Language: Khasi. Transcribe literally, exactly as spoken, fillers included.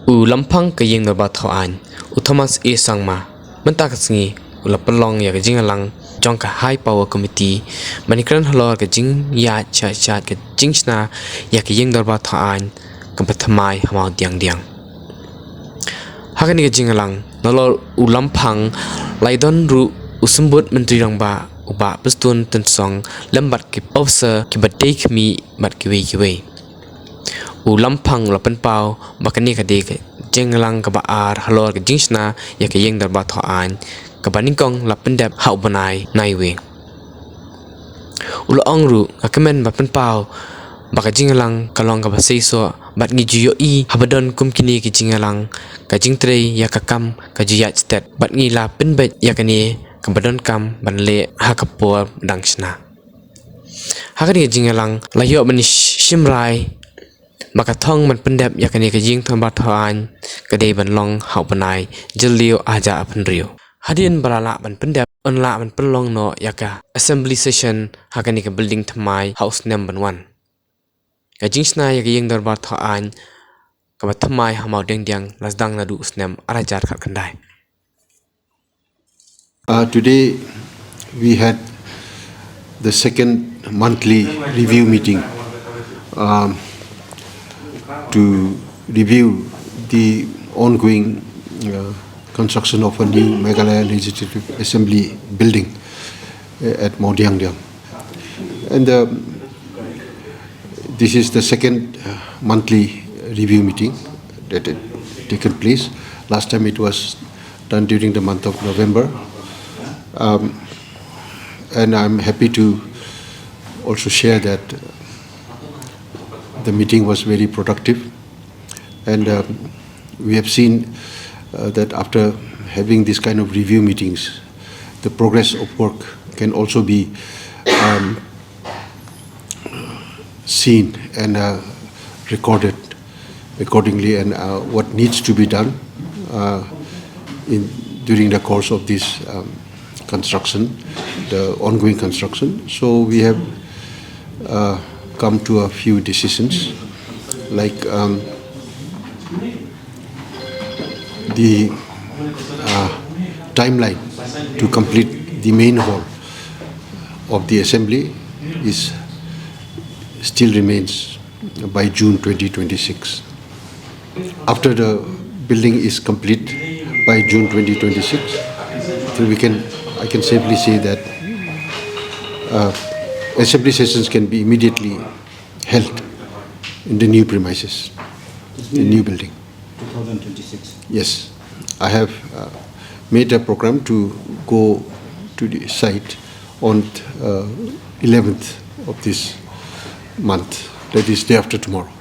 U Lamphang ka Ïing Dorbar Thawaiñ, u Thomas A Sangma, mynta ka sngi u la pynlong ïa ka jingïalang jong ka High Power Committee ban ïakren halor ka jingïaid shah shah ka jingshna ïa ka Ïing Dorbar Thawaiñ kaba thymmai ha Mawdiangdiang. Ha kane ka jingïalang, nalor u Lamphang, la ïadon ruh u Symbud Myntri Rangbah, u Bah Prestone Tynsong, lem bad ki officer kiba dei khmih bad kiwei kiwei. U Lamphang u la pynpaw ba kane ka dei ka jingïalang kaba ar halor ka jingshna ïa ka Ïing Dorbar Thawaiñ, kaba nyngkong la pyndep ha u bnai Naiwieng. U la ong ruh, nga kmen ban pynpaw ba ka jingïalang ka long kaba seisoh, bad ngi ju ïohi haba don kum kine ki jingïalang, ka jingtrei ïa ka kam ka ju ïaid stet, bad ngi la pynbeit ïa kane kaba donkam ban leh ha ka por ba dang shna. Ha kane ka jingïalang, la ïoh ban sh-, shim rai ba ka thong ban pyndep ïa kane ka Ïing Dorbar Thawaiñ ka dei ban long ha u bnai Jylliew arhajar arphew hynriew. Hadien ba la lah ban pyndep, yn lah ban pynlong noh ïa ka Assembly Session ha kane ka building thymmai ha u snem ban wan. Ka jingshna ïa ka Ïing Dorbar Thawaiñ kaba thymmai ha Mawdiangdiang la sdang naduh u snem arhajar khatkhyndai. Uh, today we had the second monthly review meeting, um, to review the ongoing, uh, construction of a new Meghalaya Legislative Assembly building, uh, at Mawdiangdiang. And, uh, this is the second, uh, monthly review meeting that had taken place. Last time it was done during the month of November. Um, and I'm happy to also share that the meeting was very productive. And, um, we have seen, uh, that after having this kind of review meetings, the progress of work can also be, um, seen and, uh, recorded accordingly, and, uh, what needs to be done, uh, in, during the course of this, um, construction, the ongoing construction. So we have, uh, come to a few decisions, like, um, the, uh, timeline to complete the main hall of the assembly is, still remains by June twenty twenty-six. After the building is complete by June twenty twenty-six, then we can, I can safely say that, uh, assembly sessions can be immediately held in the new premises, the new building. Two thousand twenty-six. Yes, I have, uh, made a program to go to the site on, uh, eleventh of this month, that is day after tomorrow.